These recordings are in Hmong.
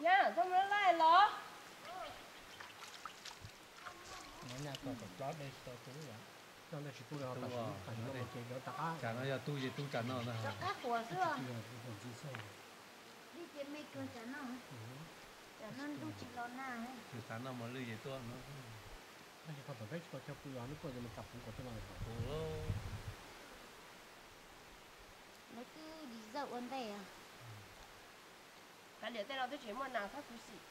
Thiab txhob muab laij los. Tsam no yog tub ces tub tsam no ntag. Qab quas xwb. Li ces me kawg tsam no. Tsam no ntuj tsis los nag. Tsis xav noj mos lwj ces tuaj no. Tab sis qhov tom peb tsis tau chaw pw os, hnub tuaj ces mus kam puv kom tej no. Puv lawm. Lawv twb di zawj ua ntej. Kav liam tej no twb tsis muaj nas thab kuv xim.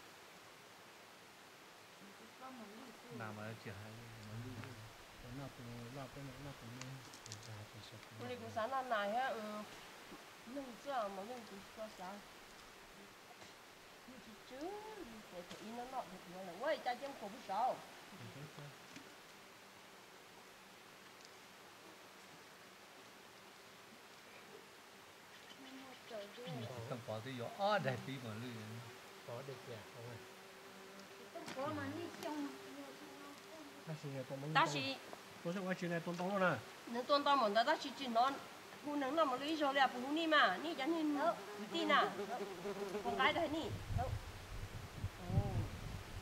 Nas mas tsis hais mos lwj. Ua li kuv xav noj nas thiab neeg xwb, mos lwj kuv tsis tau xav. Tsis tsw, ces thaum ib noj noj thaum tuav lawm ua cas cia kuv pub saud. Tooj Pov twb yuav ob daig pib mos lwj. Tab sis nws tua ntau npaum ntawd tab sis tsis hnov hu neeg noj mos lwj ib zaug li, puas hu nej mas, nej cov niag kwv tij na, puas nqaib rau nej?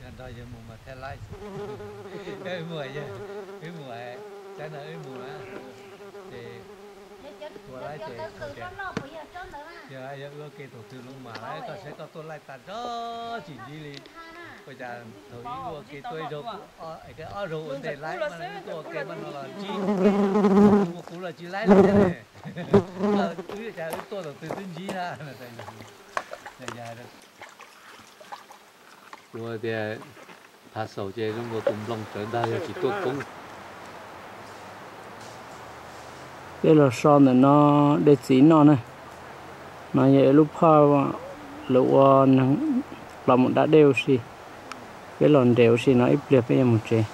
Yog nrog yawg mus mas thiaj laib. Wb mus, wb mus, saib no wb mus na, ces tua laib ces yog wb ua ke thaum twg los mas laib, koj saib koj tuaj laij tas nrho tsis ntsib li. Ua cas thaum ub ua ke tuaj ib zaug, ob zaug ua ntej laib, tuaj ua ke mas no los ntsib, ua kuv los tsis laib li thiab ne. Wb cas wb tuaj thaum twg twb ntsib na. Kuv tias phav xaus ces zoo nkaus tus nplooj tsawv ntag yog tsis tuaj koob. Peb los so ntawm no de txiv noj na. No yog lub phaj lawv ua los mus da dej ua si. Peb los nres ua si no ib pliag peb yuav mus tsev.